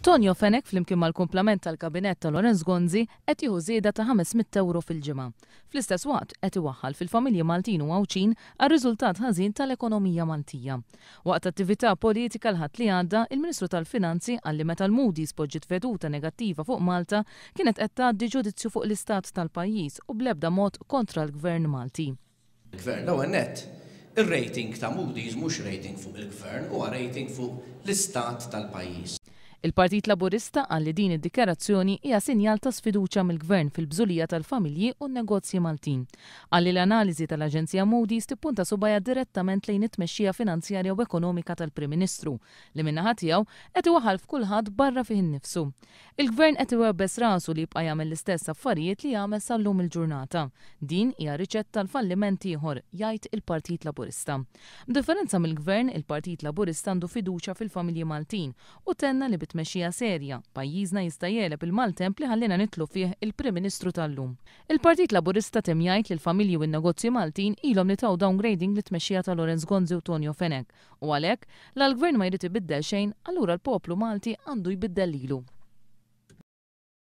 Tonio Fenech flimkien mal-kumplament tal-Kabinett ta' Lawrence Gonzi qed jieħu żieda ta' 500 ewro fil-ġimgħa. Fl-istess waqt qed iwaħħal fil-familji Maltin u Għawdxin għar-riżultat ħażin tal-ekonomija Maltija. Waqt attività politika l-Ħadd li għadda, il-Ministru tal-Finanzi qal li meta l-Moody's poġġiet veduta negattiva fuq Malta kienet qed tgħaddi ġudizzju fuq l-istat tal-pajjiż u bl-ebda mod kontra l-Gvern Malti. Il-Gvern. L-ewwel nett, ir-rating ta' Moody's mhux rating fuq il-Gvern, huwa rating fuq l-istat tal-pajjiż. Il-Partit Laburista qal li din id-dikjarazzjoni hija sinjal ta' sfiduċja mill-Gvern fil-bżulija tal-familji u n-negozji Maltin. Qal li l-analiżi tal-aġenzija Moody's tippunta subgħajha direttament lejn it-tmexxija finanzjarja u ekonomika tal-Prim Ministru, li min-naħa tiegħu qed iwaħħal f'kulħadd barra fih innifsu. Il-Gvern qed iwebbes rasu li jibqa' jagħmel l-istess affarijiet li għamel sal-lum il-ġurnata. Din hija riċetta għal falliment ieħor, jgħid il-Partit Laburista. B'differenza mill-Gvern, il-Partit Laburista għandu fiduċja fil-familji Maltin u tenna li bi tmexxija serja, pajjiżna jista' jegħleb il-maltemp li ħalliena nidħlu fih il-Prim Ministru tal-lum. Il-Partit Laburista temm jgħid li l-familji u n-negozji Maltin ilhom li taw downgrading lit-tmexxija ta' Lawrence Gonzi u Tonio Fenech U għalhekk, la l-Gvern ma jrid ibiddel xejn, allura l-poplu Malti għandu jbiddel lilu.